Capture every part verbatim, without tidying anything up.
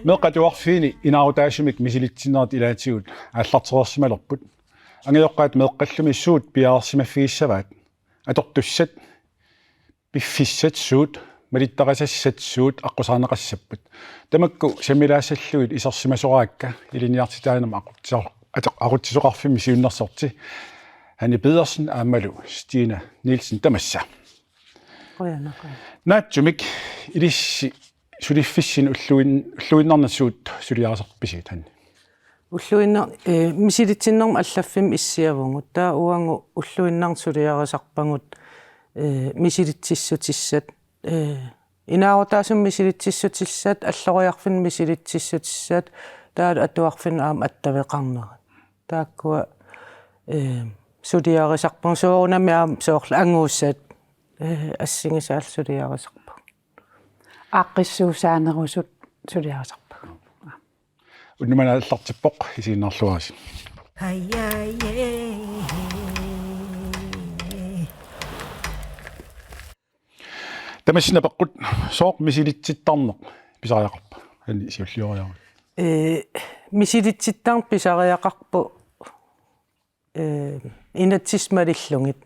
Meeqqat atuarfiini inaarutaasumik misilitsinnerit ilaatigut aallartereersimalerput. Angajoqqaat meeqqallumi suut piareersimaffigissavaat? Atortussat, piffissat suut, malittarisassat suut aqqusaarneqassapput? Tamakku sammilaassallugit isersimasoraakka Ilinniartitaanermut aqutsisor-, atoq-, aqutsisoqarfimmi siunnersorti Hanne Pedersen aammalu Stina Nielsen, tamassa. Qujanaq. Naatsumik ilissi suliffissinni ulluin-, ulluinnarni suut suliarisarpisigit, Hanne? Ulluinnar-, eh, misilitsinnermut allaffimmi issiavugut. Taava uagut ulluinnarni suliarisarpagut, eh, misilitsissutissat, eh, inaarutaasumik misilitsissutissat, alloriarfinni misilitsissutissat, taavalu atuarfinni aamma attaveqarnerat. Taakkua, eh, suliarisarpagut, soorunami aamma soorlu angusat, eh, assigisaallu suliarisarpagut. Aaqqissuussaanerusut suliarisarpagut. Unnummanna aallartippoq, isiginnaarluarisi. Tamassi napeqqut: sooq misilitsittarneq pisariaqarpa? Hanne, siullioriaruk. Eh, misilitsittarneq pisariaqarpoq, eh, inatsisit malillugit,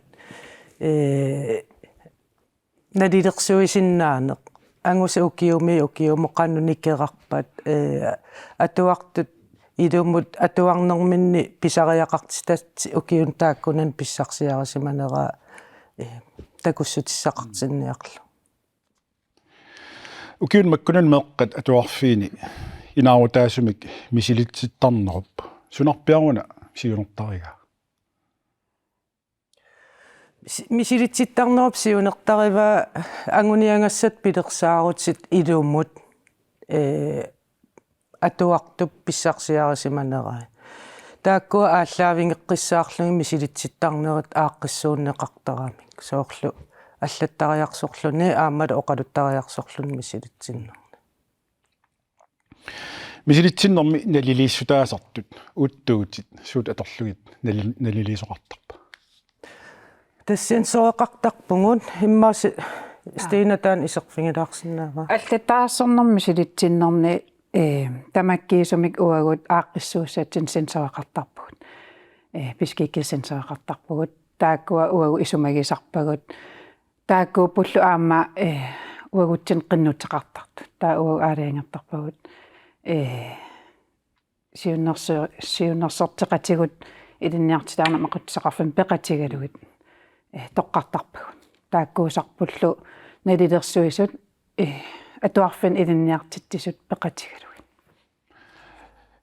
eh, nalilersuisinnaaneq. Angusat ukiumiit ukiumut qanoq nikerarpat, eh, atuartut ilumut atuarnerminni pisariaqartitat ukiuni taakkunani pissarsiarisimaneraa, eh, takussutissaqartinniarlugu. Ukiuni makkunani meeqqat atuarfiini inaarutaasumik misilitsittarnerup sunarpiaruna siunertarigaa? Si-, misilitsittarnerup siunertarivaa anguniagassat pilersaarutit ilumut, eh, atuartup pissarsiarisimanerai. Taakkua aallaavigeqqissaarlugit misilitsittarnerit aaqqissuunneqartaramik. Soorlu allattariarsorluni aammalu oqaluttariarsorluni misilitsinnerni. Misilitsinnermi naliliissutaasartut uuttuutit suut atorlugit nali-, naliliisoqartarpa? Tassa sensoreqartarpugut, immaqa si-, Stina taanna iserfigilaarsinnaavaa. Allattariarsornermi misilitsinnerni, eh, tamakkiisumik uagut aaqqissuussatsinnut sensoreqartarpugut. Eh, beskikki sensoreqartarpugut. Taakkua uagut isumagisarpagut. Taakkuuppullu aamma, eh, uagutsinnut qinnuteqartartut. Taava uagut aalajangertarpagut, eh, siunnerso-, siunnersorteqatigut Ilinniartitaanermut Aqutsisoqarfimmut peqatigalugit, eh, toqqartarpagut. Taakkuusarpullu nalilersuisut, eh, atuarfinni ilinniartitsisut peqatigalugit.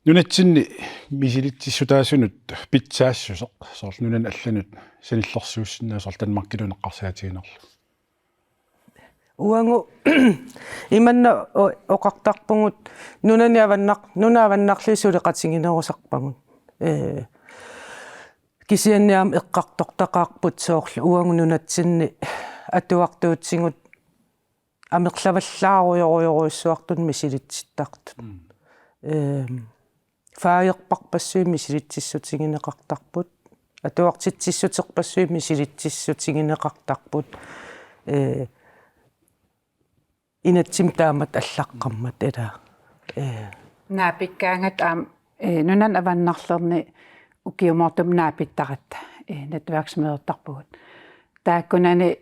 Nunatsinni misilitsissutaasunut pitsaassuseq, soorlu nunanut allanut sanillersuussinnaasoq, soorlu Danmarkiluunniit eqqarsaatiginerlu? Uagut imanna o-, oqartarpugut nunani avannar-, nunat avannarliit suleqatiginerusarpagut. Eh, kisianni aamma eqqartortaqaarput soorlu uagut nunatsinni atuartuutigut amerlavallaarujorujorujussuartut misilitsittartut. Mm. Ehm, fagerparpassuit misilitsissutigineqartarput. Atuartitsissuterpassuit misilitsissutigineqartarput. Eh, inatsimmi taamatut allaqqammat, ilaa. Eh. Naapikkaangat aamma, eh, nunanut avannarlerni ukiumoortumik naapittaratta, eh, netværksmødertarpugut. Taakkunani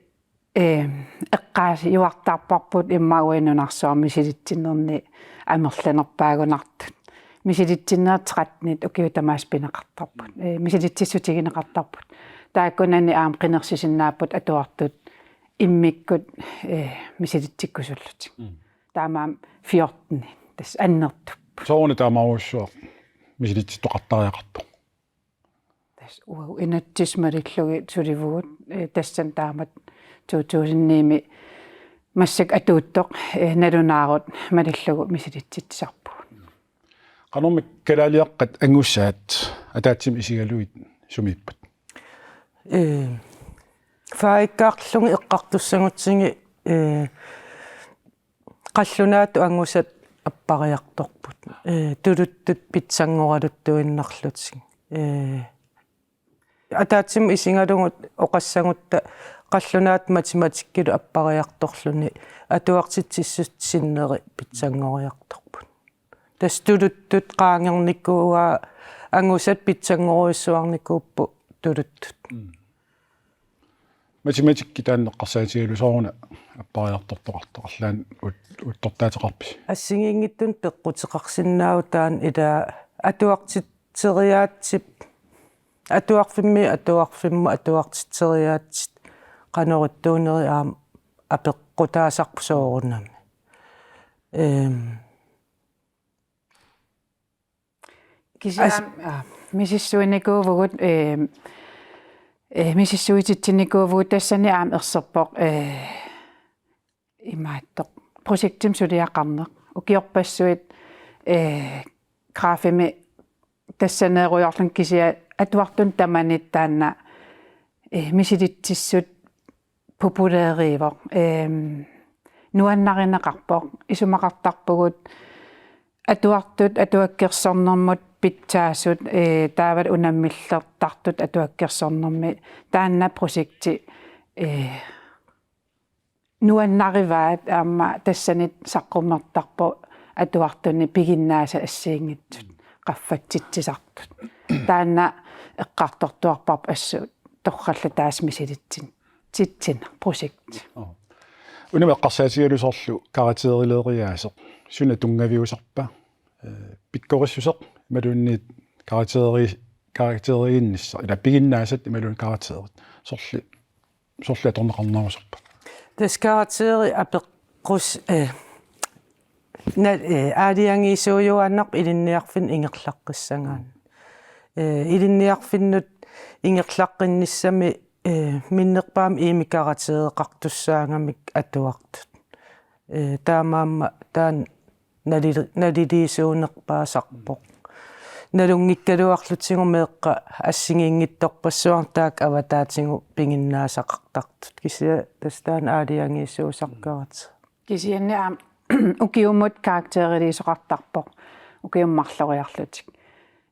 eh, eqqaasijuartarparput immaqa uagut nunarsuarmi misilitsinnerni amerlanerpaagunartut. Misilitsinnerit trettenit ukiut tamaasa pineqartarput. Eh, misilitsissutigineqartarput. Taakkunani aamma qinersisinnaapput atuartut immikkut, eh, misilitsikkusullutik. Mm. Taamaammat fjorten, tassa annertup. Sooruna taamaarujussuaq misilitsittoqartariaqartoq? Tassa uagut inatsisit malillugit sulivugut, eh, tassani taamatut to tusind ni-mi massakkut atuuttoq, eh, nalunaarut malillugu misilitsitsisarpugut. Qanormi kalaaliaqqat angusaat ataatsimut isigalugit sumiippat? Eh, fageqqaarlugit eqqartussagutsigit, eh, qallunaatut angusat ap-, appariartorput. Ee, tuluttut pitsanngoraluttuinnarlutik. Ee, ataatsimut isigalugu oqassagutta qallunaat matematikkilu appariartorluni atuartitsissut sinneri pitsanngoriartorput. Tassa tuluttut qaangernikuuaa angusat pitsanngorujussuarnikuupput tuluttut. Mm. Matematikki taanna eqqarsaatigalugu sooruna appariartortoqartoq arlaannik ut-, uuttortaateqarpisi? Assigiinngitsunik peqquteqarsinnaavoq taanna ilaa atuartitseriaatsip, atuarfimmi atuarfimmut atuartitseriaatsit qanorittuuneri aamma apeqqutaasarput soorunami. Ehm, Kisianni, as- aa, misissuinikuuvugut, ee, ee, misissuititsinikuuvugut tassani aamma erserpoq, ee, imaattoq. Projektimik suliaqarneq. Ukiorpassuit, ee, Graafimi tassaneerujoorluni kisianni atuartunut tamanit taanna, ee, misilitsissut populæriuvoq. Ehm, nuannarineqarpoq, isumaqartarpugut atuartut atuakkersornermut pitsaasut, ee, taavalu unammillertartut atuakkersornermi. Taanna projekti, ee, nuannarivaat aamma tassani saqqummertarpoq atuartuni piginnaasat assigiinngitsut qaffatsitsisartut. Taanna eqqartortuarparput assut torrallataasut misilitsin-, titsineq projekti. Joo. Unami eqqarsaatigalugu soorlu karakterileriaaseq. Suna tunngaviusarpa? Ee, pikkorissuseq imaluunniit karakteri-, karakteriinnissaq. Ilaa piginnaasat imaluunniit karakterit. Soorlu, soorlu atorneqarnerusarpa? Tassa karakteri apeqqus-, ee, na-, ee, aalajangiisuujuaannarpoq ilinniarfinnut ingerlaqqissagaanni. Ee, ilinniarfinnut ingerlaqqinnissami, ee, minnerpaamik iimikarateeqartussaagamik atuartut. Ee, taamaammat taanna nali-, naliliisuunerpaasarpoq. Nalunngikkaluarlutigu meeqqat assigiinngitsorpassuarnik taakku avataatigut piginnaasaqartartut. Kisianni tassa taanna aalajangiisuusarpoq karakter. Kisianni aamma ukiumut karakteriliisoqartarpoq. Ukiumut marloriarlutik.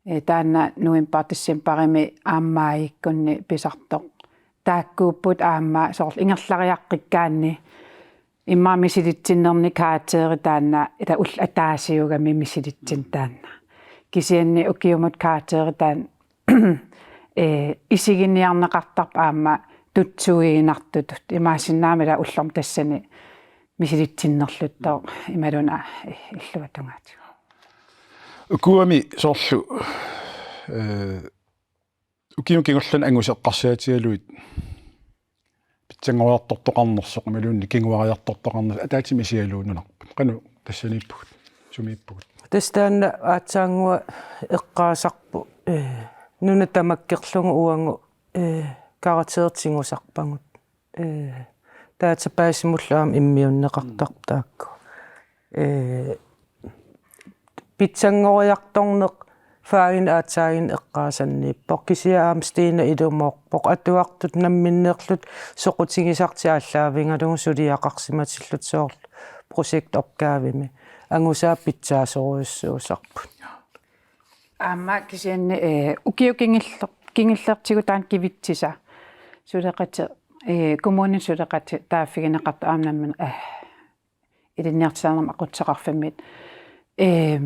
Ee, taanna november decembarimi aamma maajikkunni pisartoq. Taakkuupput aamma soorlu ingerlariaqqikkaanni immaqa misilitsinnerni karakteri taanna ilaa ullut ataasiugami misilitsinneq taanna. Kisianni ukiumut karakteri taanna, ee, isiginiarneqartarpoq aamma tutsuiginartutut. Imaassinnaammat ilaa ullormut tassani misilitsinnerluttoq imaluunniit, ee, illuatungaatigut. Ukuami soorlu, ee, ukiuni kingullerni angusat eqqarsaatigalugit pitsanngoriartortoqarnersoq imaluunniit kinguariartortoqarnersoq ataatsimut isigalugu nunarput. Qanoq tassaniippugut, sumiippugut? Tassa taanna aatsaannguaq eqqaasarpoq, ee, nuna tamakkerlugu uagut, ee, karakterit tigusarpagut. Ee, databasemullu aamma immiunneqartarpoq taakku. Ee, pitsanngoriartorneq faginik aatsaaginnaq eqqaasanniippoq. Kisianni aamma Stina ilumoorpoq. Atuartut namminneerlutik soqutigisartik aallaavigalugu suliaqarsimatillutik soorlu projektopgavemi. Angusaat pitsaasorujussuusarput. Aamma kisianni, ee, ukiut kingulleq-, kingullertigut taanna Kivitsisaq suleqati-, ee, kommunip suleqatitaaffigineqartoq aamma nammineq, ee, ilinniartitaanermut aqutseqarfimmit. Ee,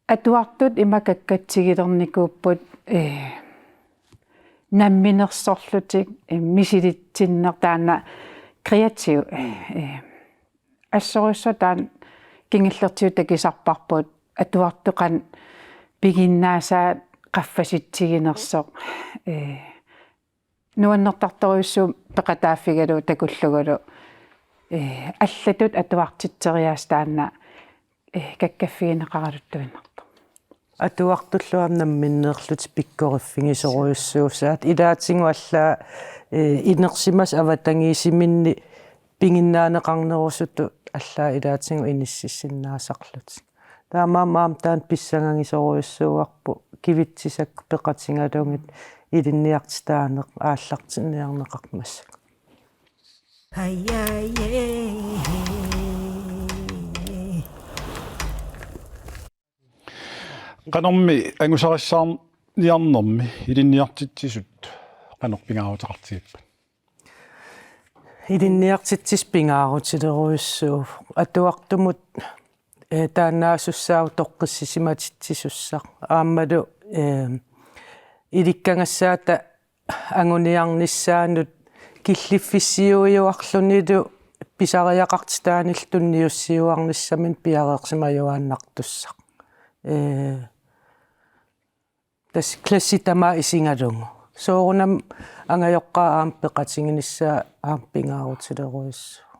atuartut ima kakkatsigilernikuupput, ee, namminersorlutik, ee, misilitsinneq taanna kreativ, ee, assorujussuaq taanna kingullertigut takusarparput atuartut qanoq piginnaasaat qaffasitsiginersoq, ee, nuannertartorujussuuvoq peqataaffigalugu takullugulu, ee, allatut atuartitseriaaseq taanna, ee, kakkaffigineqaraluttuinnartoq. Atuartullu aamma namminneerlutik pikkoriffigisorujussuussaat. Ilaatigut allaat, ee, inersimasut avatangiisiminni piginnaaneqarnerusutut allaat ilaatigut inississinnaasarlutik. Taamaammat aamma taanna pissangagisorujussuuarput Kivitsisakkut peqatigalugit ilinniartitaaneq aallartinniarneqarmat massakkut. Ai, ai, ai. Qanormi angusarissaarniarnermi ilinniartitsisut qanoq pingaaruteqartigippat? Ilinniartitsisut pingaarutilerujussuuvoq atuartumut, eh, taannaasussaavoq toqqissisimatitsisussaq. Aammalu, eh, ilikkagassaata anguniarnissaanut killiffissiuiuarlunilu pisariaqartitaanillu tunniussiuarnissaminut piareersimajuaannartussaq. Eh, tassa klassit tamaat isigalugu. Soorunami angajoqqaat aamma peqatiginissaat aamma pingaarutilerujussuuvoq.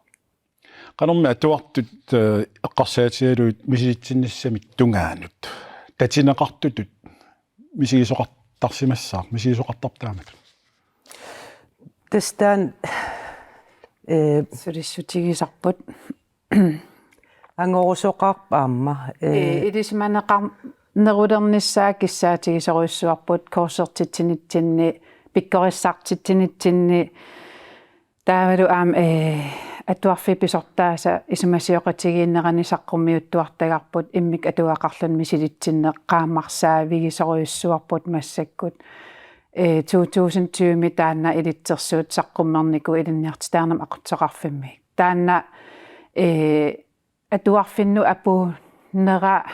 Qanormi atuartut, eh, eqqarsaatigalugit misilitsinnissamik tungaanut tatineqartutut misigisoqartarsimassaaq, misigisoqartarpa taamatut? Tassa taanna, eh, sulissutigisarput. Angorusoqarpoq aamma, eh, eh, ilisimaneqarnerulernissaa kissaatigisorujussuarput kursertitsinitsinni, pikkorissartitsinitsinni, taavalu aamma, eh, atuarfiit pisortaasa isumasioqatigiinnerani saqqummiuttuartagarput immikkut atuagaqarluni misilitsinneq qaammarsaavigisorujussuarput massakkut. Eh, to tusind tyve taanna ilitsersuut saqqummernikuuvoq ilinniartitaanermut aquttoqarfimmi. Taanna, eh, atuarfinnut apuunnera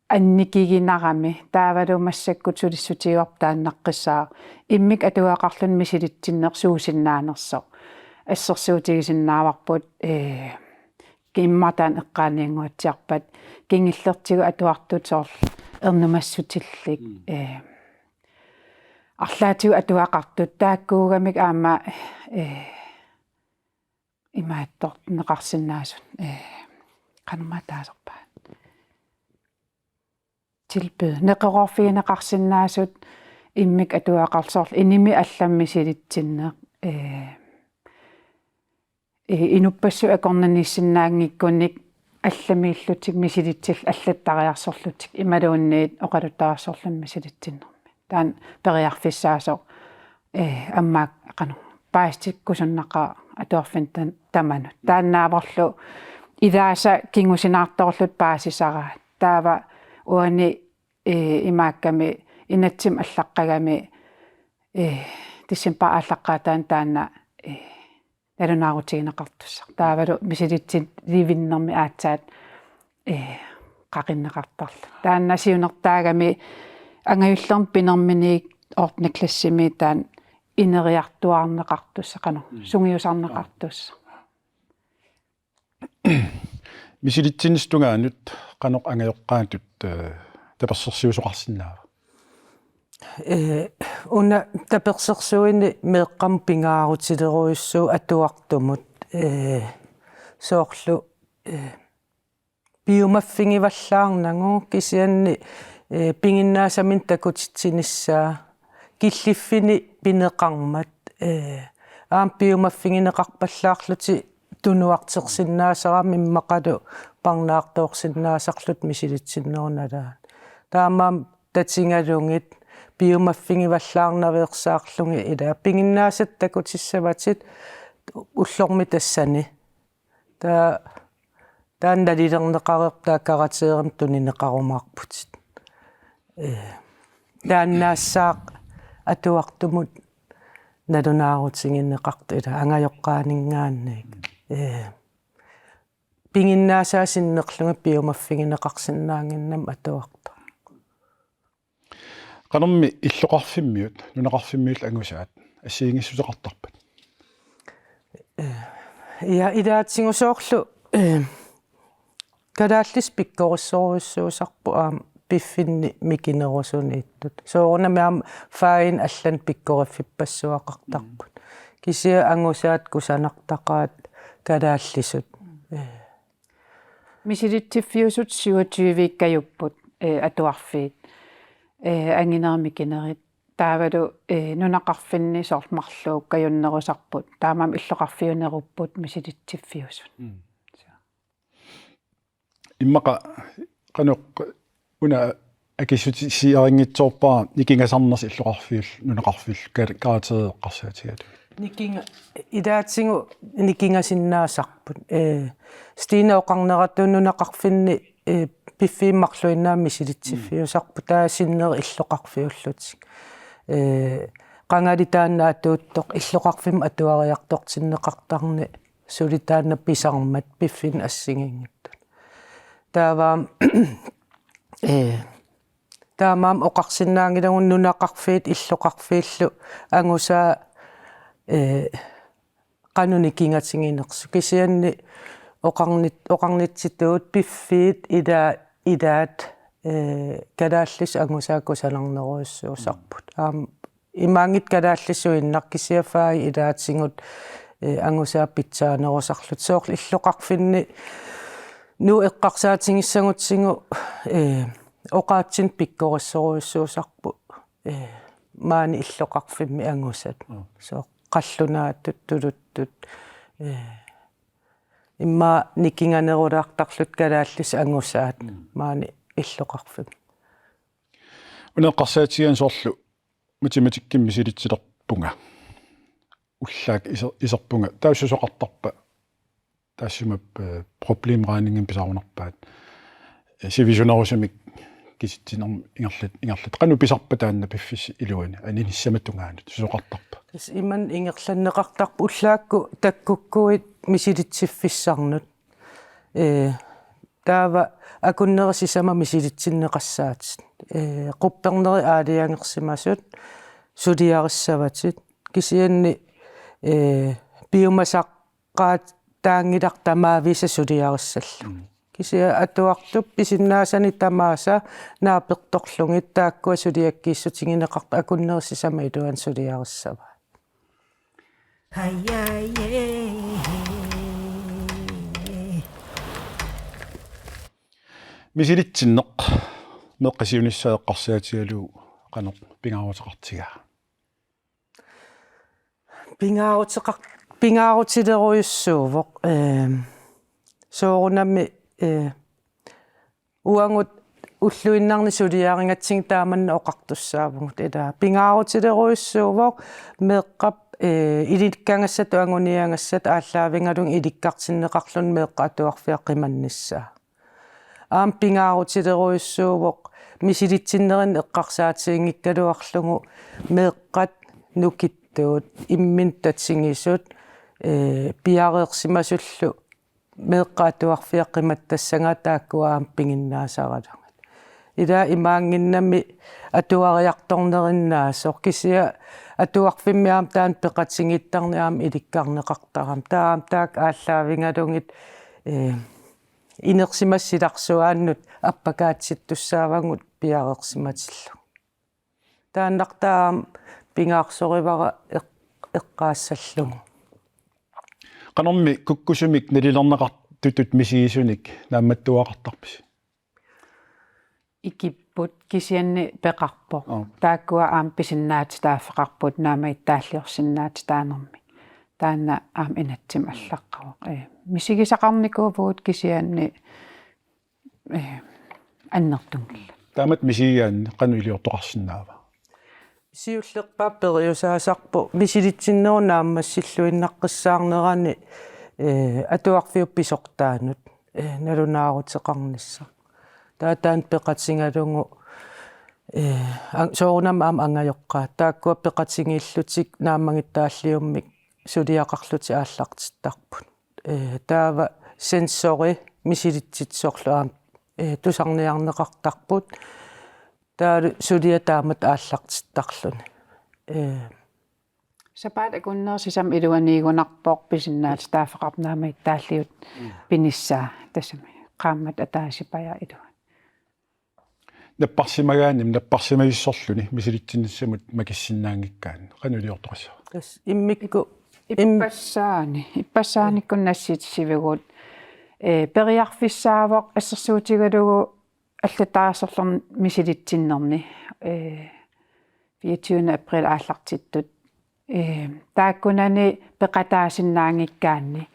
annikiginarami, taavalu massakkut sulissutigaarput taannaqqissaaq. Immikkut atuagaqarluni misilitsinneq suusinnaanersoq. Assersuutigisinnaavarput, eh, immaqa taanna eqqaaniannguatsiarpat, kingullertigut atuartut soorlu ernumassutillit, mm, eh, arlaatigut atuaqartut, taakkuugamik aamma, eh, imaattorneqarsinnaasut, eh, qanormaa taasarpaat. Tilbyde. Neqeroorfigineqarsinnaasut immikkut atuagaqarluni soorlu inimi allamik misilitsinneq, eh, eh, inuppassuit akornanniissinnaanngikkunik allamiillutik misilitsillutik allattariarsorlutik imaluunniit oqaluttariarsorluni misilitsinnermi. Taanna periarfissaasoq, eh, aamma qanoq paasitikkusunnaqaaq atuarfinnut tan-, tamanut. Taannaavorlu ilaasa kingusinaartorlutik paasisaraat. Taava uani, eh, imaakkami inatsimmi allaqqagami, eh, decembarip aallaqqaataani taanna, eh, nalunaarutigineqartussaq. Taavalu misilitsilivinnermi aatsaat, eh, qaqinneqartarluni. Taanna siunertaagami angajullermi pinerminiit ottende klassimi taanna ineriartuaarneqartussaq, qanoq, mm, sungiusarneqartussaq. Misilitsinnissamut tungaanut qanoq angajoqqaatut, eh, tapersersuisoqarsinnaava? Eh, una tapersersuini meeqqamut pingaarutilerujussuuvoq atuartumut, eh, soorlu, eh, piumaffigivallaarnagu kisianni, eh, piginnaasaminnik takutitsinissaa, killiffini pineqarmat, eh, aamma piumaffigineqarpallaarlutik tunuartersinnaasarami immaqalu parnaartoorsinnaasarlutik misilitsinnerup nalaani. Taamaammat tatigalugit piumaffigivallaarnaveersaarlugit, ila piginnaasatit takutissavatit ullormi tassani. Taa-, taanna nalilerneqareerpoq, taava karakterimik tunineqarumaarputit. Eh, taannaassaaq atuartumut nalunaarutigineqartoq, ila angajoqqaaninngaanniit. Eh, piginnaasaa sinnerlugit piumaffigineqarsinnaannginnami atuartoq. Qanormi illoqarfimmiut, nunaqarfimmiut angusaat assigiinngissuteqartarpat? Eh, ja, ilaatigut soorlu, eh, kalaallisut pikkorissorujussuusarput aamma piffinni mikinerusuniittut. Soorunami aamma faginik allanik pikkoriffippassuaqartarput. Kisianni angusaat kusanartaqaat kalaallisut. Eh. Misilitsiffiusut syvogtyve-ikkajupput, eh, atuarfiit. Eh, anginerit mikinerit. Taavalu, eh, nunaqarfinni soorlu marluukkajunnerusarput. Taamaammat illoqarfiunerupput misilitsiffiusut. Mm. Immaqa qanoq una akissutisiarinngitsoorpara nikingasarnersi illoqarfiullu nunaqarfiullu ka-, karakterit eqqarsaatigalugit. Nikinga-, ilaatigut nikingasinnaasarput. Eh, Stine oqarneratut nunaqarfinni, ee, piffiit marluinnaat misilitsiffiusarput, taava sinneri illoqarfiullutik. Ee, qangali taanna atuuttoq illoqarfimmut atuariartortinneqartarneq suli taanna pisarmat piffinnut assigiinngitsut. Taava, ee, taamaammat oqarsinnaanngilagut nunaqarfiit illoqarfiillu angusaat, ee, qanoq nikingatiginersoq. Kisianni oqarnit-, oqarnitsitut piffiit ila-, ilaat, ee, kalaallisut angusaat kusanarnerujussuusarput. Aamma imaanngitsoq kalaallisuinnaq kisianni fagit ilaatigut, ee, angusaat pitsaanerusarlutik. Soorlu illoqarfinni Nuup eqqarsaatigissagutsigu, ee, oqaatsinik pikkorissorujussuusarput, ee, maani illoqarfimmi angusat. Mm. Soorlu qallunaatut, tuluttut, ee, immaqa nikinganerulaartarlutik kalaallisut angusaat. Mm. Maani illoqarfimmi. Una eqqarsaatigaanni soorlu matematikkimik misilitsilerpunga. Ullaakkut iser-, iserpunga. Taava susoqartarpa? Taassuma, ee, problemregningimik pisarunarpaat. Ee, sivisunerusumik kisitsinermik ingerlat-, ingerlat. Qanoq pisarpa taanna piffissap iluani? Aninissamut tungaanut. Susoqartarpa? Tassa imannak ingerlanneqartarpoq ullaakkut takkukkuit misilitsiffissarnut. Ee, taava akunneri sisamat misilitsinneqassaatit. Ee, qupperneri aalajangersimasut suliarissavatit. Kisianni, ee, piumasaqqaataanngilaq tamaavisa suliarissallugu. Mm. Kisianni atuartup pisinnaasanik tamaasa naapertorlugit taakkua suliakkiissutigineqartut akunneri sisamat iluanni suliarissavaat. Misilitsinneq meeqqat siunissaq eqqarsaatigalugu qanoq pingaaruteqartigaa? Pingaaruteqar-, pingaarutilerujussuuvoq, ee, soorunami, ee, uagut ulluinnarni suliarigatsigit taamannak oqartussaavugut ilaa. Pingaarutilerujussuuvoq meeqqap, ee, ilikkagassatut anguniagassatut aallaavigalugit ilikkartinneqarluni meeqqat atuarfiat qimannissaat. Aamma pingaarutilerujussuuvoq misilitsinnerinnik eqqarsaatiginngikkaluarlugu meeqqat nukittuut, imminnut tatigisut, ee, piareersimasullu meeqqat atuarfiat qimattassagaat taakkua aamma piginnaasaralugit. Ilaa imaannginnami atuariartornerinnaasoq kisianni atuarfimmi aamma taanna peqatigiittarneq aamma ilikkarneqartarami. Taava aamma taakku aallaavigalugit, ee, inersimasut silarsuaannut appakaatsittussaavagut piareersimatillugit. Taannartaa aamma pingaarsorivara eq-, eqqaassallugu. Qanormi kukkusumik nalilerneqartutut misigisunik naammattuaqartarpisi? Ikipput kisianni peqarpoq. Aa. Taakkua aamma pisinnaatitaaffeqarput naammagittaalliorsinnaatitaanermik. Taanna aamma inatsimmi allaqqavoq. Ee, misigisaqarnikuuvugut kisianni, ee, annertunngillat. Taamatut misigigaanni qanoq iliortoqarsinnaava? Siullerpaap periusaasarpoq misilitsinnerup naammassilluinnaqissaarnerani, ee, atuarfiup pisortaanut, ee, nalunaaruteqarnissaq. Taava taanna peqatigalugu, ee, an-, soorunami aamma angajoqqaat. Taakkua peqatigiillutik naammagittaalliummik suliaqarlutik aallartittarput. Ee, taava sensori misilitsitsisorlu aamma, ee, tusarniarneqartarput. Taavalu suliaq taamatut aallartittarluni. Ee. Sapaatip akunneri sisamat iluaniigunarpoq pisinnaatitaaffeqarpoq naammagittaalliuut. Mm. Pinissaa tassami qaammat ataasipajaaq iluani. Napparsimagaanni, napparsimavissorluni misilitsinnissamut makissinnaanngikkaanni. Qanoq iliortoqassava? Tassa immikkut im- Ippassaani, ippassaanikkut nassiussisivigut, ee, periarfissaavoq assersuutigalugu allattaarsorlorn misilitsinnerni, ee, fireogtyvende april aallartittut. Ee, taakkunani peqataasinnaanngikkaanni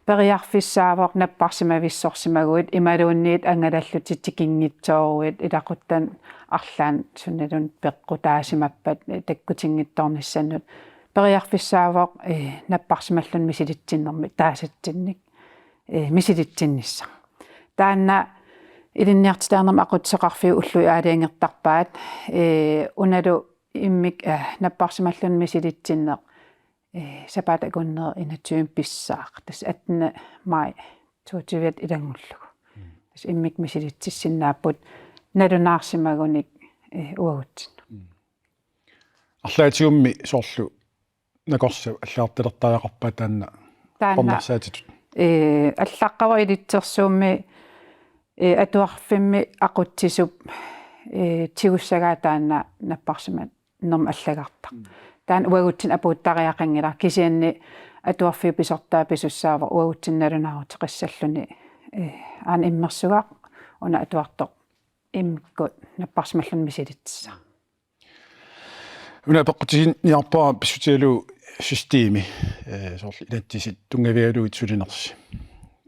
periarfissaavoq napparsimavissorsimaguit imaluunniit angalallutit tikinngitsooruit ilaquttat arlaat sunaluunniit peqqutaasimappat takkutinngitsoornissannut. Periarfissaavoq, ee, napparsimalluni misilitsinnermi taasatsinnik, ee, misilitsinnissaq. Taanna Ilinniartitaanermi aqutsisoqarfiup ullui aalajangertarpaat, ee, unalu immikkut, ee, napparsimalluni misilitsinneq, ee, sapaatip akunneri enogtyve pissaaq. Tassa attende maj toogtyve ilanngullugu. Mm. Tassa immikkut misilitsissinnaapput nalunaarsimagunik, ee, uagutsinnut. Mm. Arlaatigummi soorlu nakorsap allagartalertariaqarpa taanna? Taanna, parnersaatitut, ee, allaqqavoq ilitsersuummi, ee, atuarfimmi aqutsisup, ee, tigussagaa taanna napparsimannermik allagartaq. Mm. Taanna uagutsinnut apuuttariaqanngilaq, kisianni atuarfiup pisortaa pisussaavoq uagutsinnut nalunaaruteqassalluni, ee, aana immersugaq una atuartoq immikkut napparsimalluni misilitsissaq. Una apeqqutiginiarpara pissutigalugu systemi, ee, soorlu inatsisit tunngavigalugit sulinersi.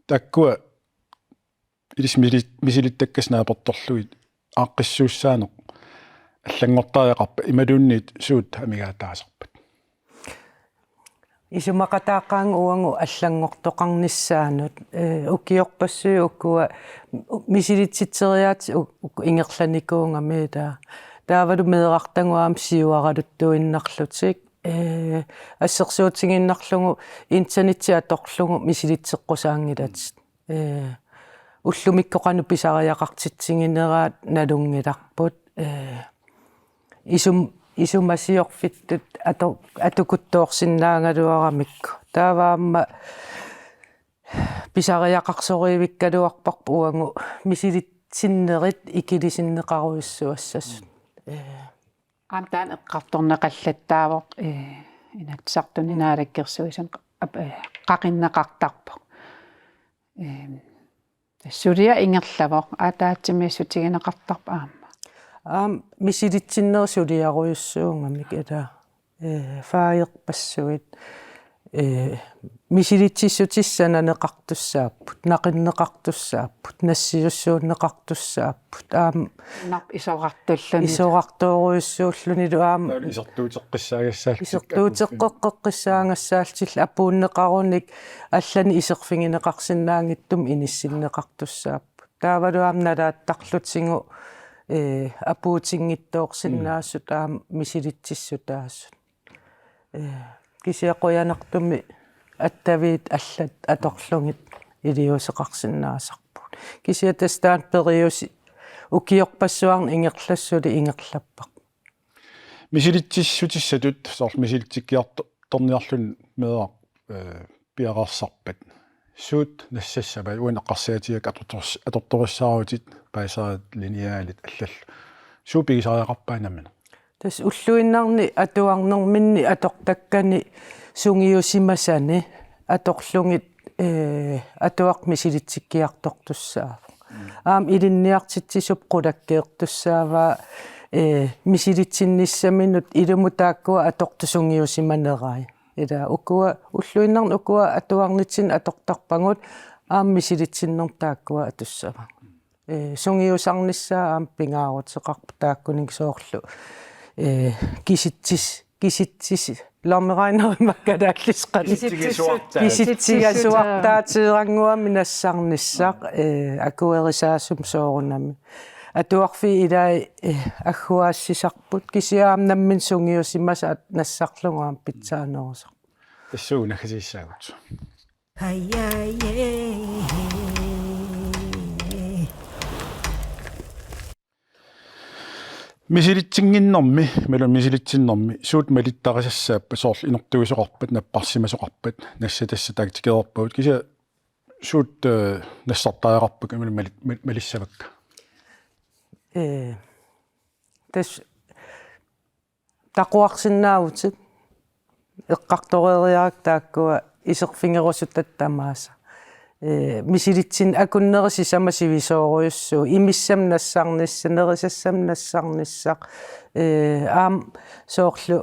Taakkua ilissi mili-, misilittakkatit naapertorlugit aaqqissuussaaneq allanngortariaqarpa imaluunniit suut amigaataasarpat? Isumaqataaqaanga uagut allanngortoqarnissaannut, ee, ukiorpassuit ukua misilitsitseriaatsit u-, u-, ingerlanikuugamik taava. Taavalu meerartagut aamma siuaraluttuinnarlutik, ee, assersuutigiinnarlugu internetti atorlugu misilitseqqusaanngilatit. Ee, ullumikkut qanoq pisariaqartitsigineraat nalunngilarput. Ee, isum-, isumasiorfittut ato-, atukuttoorsinnaagaluaramikku. Taava aamma pisariaqarsorivikkaluarparput uagut misilitsinnerit ikilisinneqarujussuassasut. Ee. Aamma taanna eqqartorneqallattaavoq, ee, Inatsisartuni, mm, Naalakkersuisuni ap-, ee, qaqinneqartarpoq. Ee, suliaq ingerlavoq, ataatsimiissutigineqartarpoq aamma. Aamma misilitsinnerit suliarujussuugamik, ila, ee, faajerpassuit, ee, misilitsissutissat sananeqartussaapput, naqinneqartussaapput, nassiussuunneqartussaapput, aamma nap isorartulluni, isorartorujussuullunilu aamma taavalu isertuuteqqissaagassaalluni, isertuuteqqeqqissaagassaalluni apuunneqarunik allanik iserfigineqarsinnaanngitsumik inissinneqartussaapput. Taavalu aamma nalaattarlutigu, ee, apuutinngitsoorsinnaasut, mm, aamma misilitsissutaasut. Ee, kisianni qujanartumik attaviit allat atorlugit iliuuseqarsinnaasarput. Kisianni tassa taanna periuseq ukiorpassuarni ingerlassuli ingerlapparput. Misilitsissutissatut soorlu misilitsikkiartorniarluni meeraq, ee, piareersarpat, suut nassassavat? Uani eqqarsaatigaakka atortoris-, atortorissaarutit, paaseriat, linealit allallu. Suut pigisariaqarpai nammineq? Tassa ulluinnarni atuarnerminni atortakkani sungiusimasani atorlugit, ee, atuarfik misilitsikkiartortussaavoq. Mm. Aamma ilinniartitsisup qulakkeertussaavaa, ee, misilitsinnissaminut ilumut taakkua atortut sungiusimanerai. Ila ukua, ulluinnarni ukua atuarnitsinni atortarpagut, aamma misilitsinnermut taakkua atussavagut. Ee, sungiusarnissaa aamma pingaaruteqarpoq taakkununnga soorlu, ee, kisitsis-, kisitsis-, lommeregnerimmat kalaallisut qanoq. Kisitsigasuartaa-, kisitsigasuartaateerannguamik nassarnissaq, ee, akuerisaasumik soorunami. Atuarfiit ilaat, ee, agguaassisarput, kisianni aamma nammineq sungiusimasat nassarlugu aamma pitsaanerusarput. Tassuuna kisitsissaagut. Misilitsinnginnermi, imaluunniit misilitsinnermi, suut malittarisassappat, soorlu inortuisoqarpat, napparsimasoqarpat, nassatassat taktikeerpagut, kisianni suut, ee, nassartariaqarpakka, imaluunniit mali-, mali-, malissavakka? Ee, tassa taquarsinnaavutit, eqqartoreeriarakku taakkua iserfigerusutat tamaasa. Ee, misilitsinneq akunneri sisamat sivisoorujussuupput, imissamik nassarnissaq, nerisassamik nassarnissaq, ee, aamma soorlu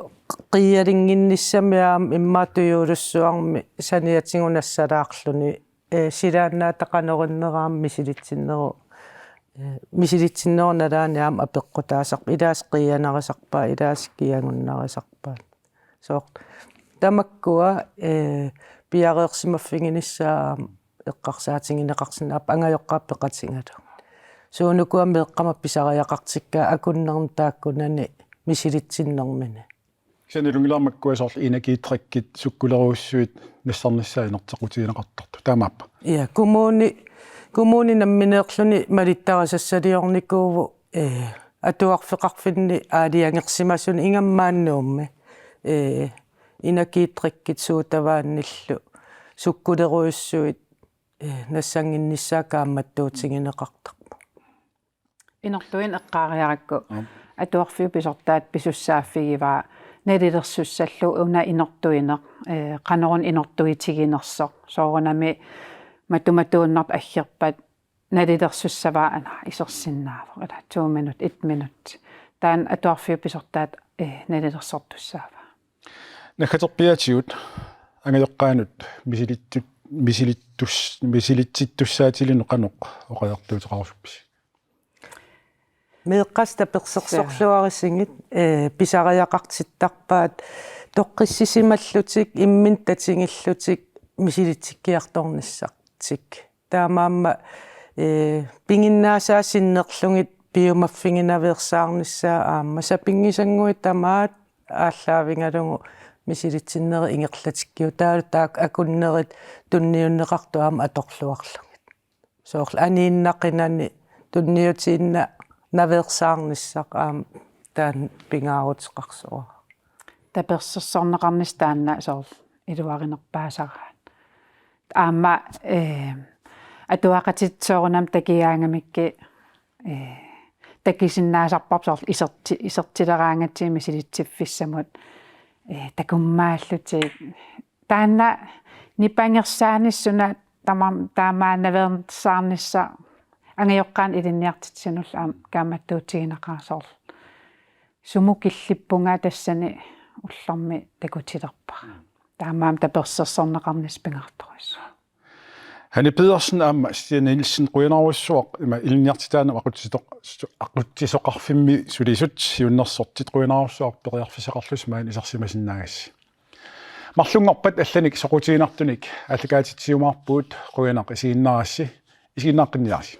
qiialinnginnissamik aamma immaqa tujuulussuarmik saniatigut nassalaarluni, ee, silaannaata qanoq innera aamma misilitsinneru, ee, misilitsinnerup nalaani aamma apeqqutaasarpoq, ilaasa qiianarisarpaa, ilaasa kiagunnarisarpaa. Soorlu tamakkua, ee, piareersimaffiginissaat aamma eqqarsaatigineqarsinnaavoq angajoqqaat peqatigalugit. Suunukua meeqqama pisariaqartikkaa akunnerni taakkunani misilitsinnermini. Kisianni nalunngilara makkua soorlu energiidrikkit sukkulerujussuit nassarnissaat inerteqqutigineqartartut. Taamaappa? Ja, kommuni, kommuni nammineerluni malittarisassaliornikuuvoq, eh, atuarfeqarfinni aalajangersimasuni ingammik maani Nuummi. Eh, energiidrikkit sodavandillu sukkulerujussuit, eh, nassannginnissaat kaammattuutigineqartarpoq. Inortuineq eqqaariarakku. Aap. Atuarfiup pisortaata pisussaaffigivaa nalilersussallugu una inortuineq, eh, qanoruna inortuitiginersoq. Soorunami matumatuinnartut aggerpat nalilersussavaa, aana isersinnaavoq. Ila to minut, et minut. Taanna atuarfiup pisortaata, eh, nalilersortussaavaa. Naggaterpiaatigut angajoqqaanut misilittut-, misilittus-, misilitsittussaatilinut qanoq oqariartuuteqarusuppisi? Meeqqat tapersersorluarisigit, eh, pisariaqartittarpaat toqqissisimallutik imminnut tatigillutik misilitsikkiartornissartik. Taamaammat, eh, piginnaasaat sinnerlugit piumaffiginaveersaarnissaa aamma sapinngisannguit tamaat aallaavigalugu misilitsinerit ingerlatikkiutaat taakku akunnerit tunniunneqartut aamma atorluarlugit. Soorlu aniinnaqinani tunniutiinnaq naveersaarnissaq aamma taanna pingaaruteqarsuara. Tapersersorneqarnissaq taanna soorlu iluarinerpaasaraat. Aamma, eh, atuaqatitta soorunami takigaangamikkit, eh, takusinnaasarparput soorlu iserti-, isertileraangatsigit misilitsiffissamut, eh, takummaallutik. Taanna nipangersaanissaq una tama-, taamaannaveersaarnissaq angajoqqaanut ilinniartitsinullu aamma kaammattuutigineqarpoq soorlu. Sumut killippunga tassani ullormi takutilerpara. Taamaammat tapersersorneqarnissaq pingaartorujussuuvoq. Hanne Pedersen aamma Stina Nielsen, qujanarujussuaq ima ilinniartitaanerup aqutsisoq-, aqutsisoqarfimmi sulisut siunnersortit, qujanarujussuaq periarfissaqarlusi maani isersimasinnaagassi. Marlunngorpat allanik soqutiginartunik aallakaatitsiumaarpugut, qujanaq isiginnaarassi, isiginnaaqqinniarisi.